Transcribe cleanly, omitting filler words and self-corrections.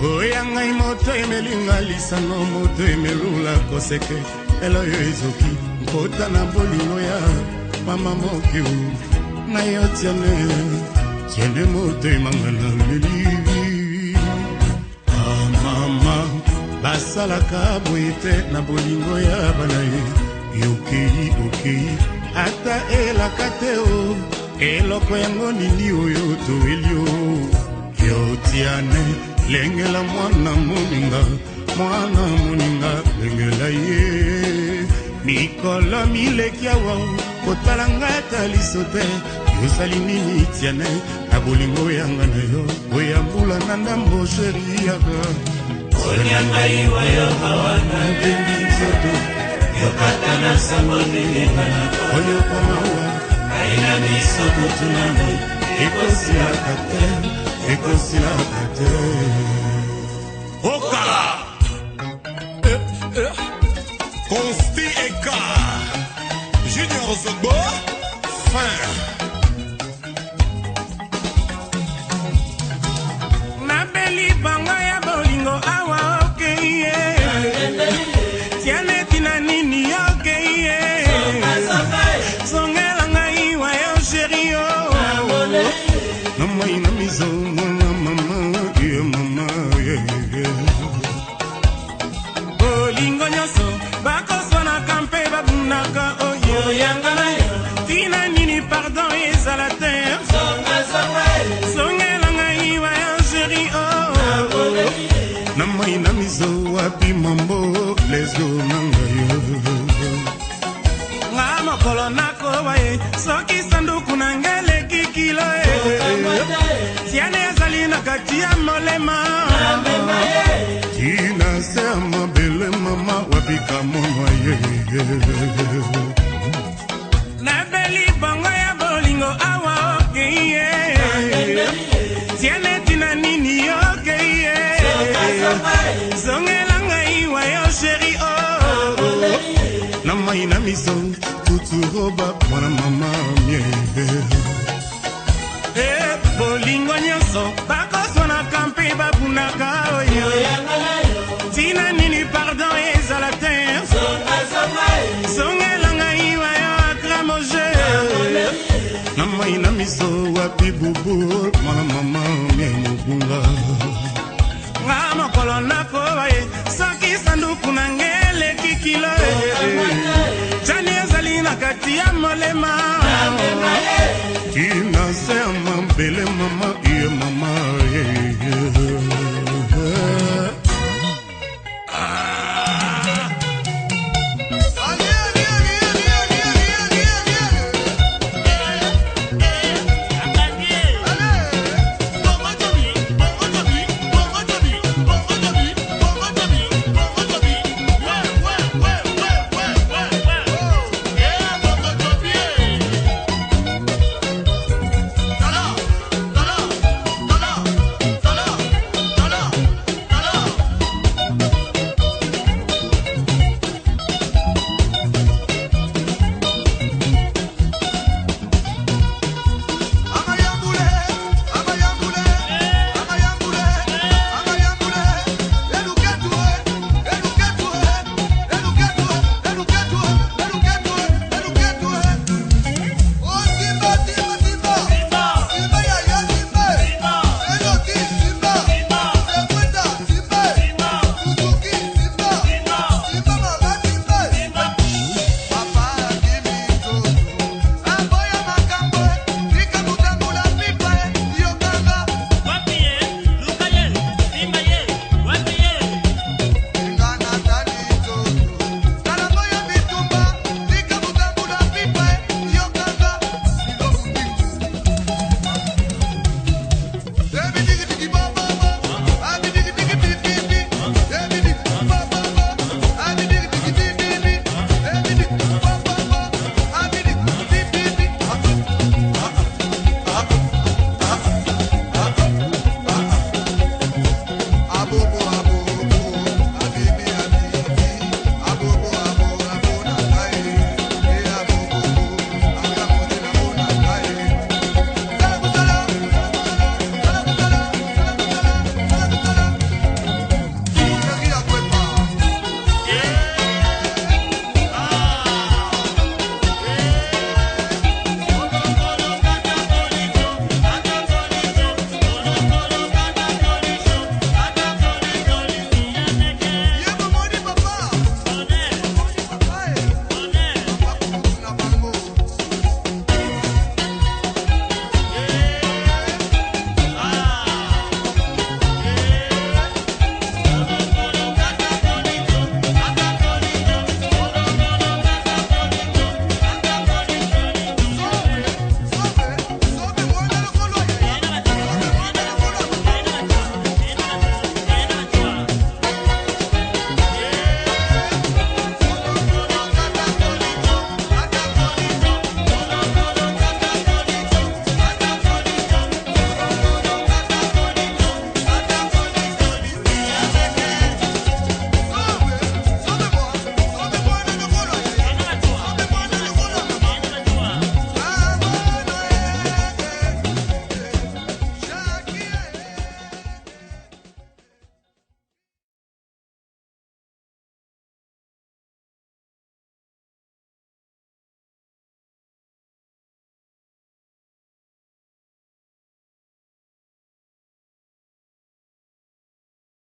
Oya ngai moto emelinga lisano, moto emelula koseke, eloyo ezoki nkota na bolingo ya mama mokiu na yo tiene tiene motema nga na leli. Ah, mama basalaka boye te na bolingo ya bana ye. Yokei okei ata elaka te o eloko yango nini oyo toeli o yo tiane lengela mwana moninga, mwana moninga lengela ye. Mikolo mileki awa kotala nga ata liso te, yosali nini tiane na bolingo yanga na yo oya mbula na ndambo sheri yaka. Olia ngai wayo awa nalembi nzoto, yokata na sango ndenge nga na oyo komawa ngai na miso kotuna ngai. Ekosilaka te, ekosilaka te. Okala Consti Eka Junior Zogbo Fin. Nabeli bango ya bolingo awa okei ye tianeti na nini okei ye zongela ngai wa yo sheri yo na mai na miso mwana mama ye mama ye ye. Bolingo nyonso bakoswanaka mpe babundaka oyo Oyanga na yo tina nini pardon ezala te. Zongela ngai wa yo sheri o na mai na miso wapi mambo lesgo na ngai yo. Nga mokolo nakowa ye soki sanduku na ngai eleki kilo ye tiane ezali na kati ya molema tina se ya mabele mama wapi kamonwa ye. Nabeli bongo ya bolingo awa okei ye tiane tina nini okei ye zongela ngai wa yo sheri o na mai na miso tuturoba mwana mama mie. E bolingo nyonso bakoswanaka mpe babundaka oyo tina nini pardon ezala te. Zongela ngai wa yo akramoge na mai na miso wapi bubu mwana mama mie mobunga. Nga mokolo nakoba ye soki sanduku na ngai eleki kilo ye jani ezali na kati ya molema tina se ya mabele mama ye mama ye.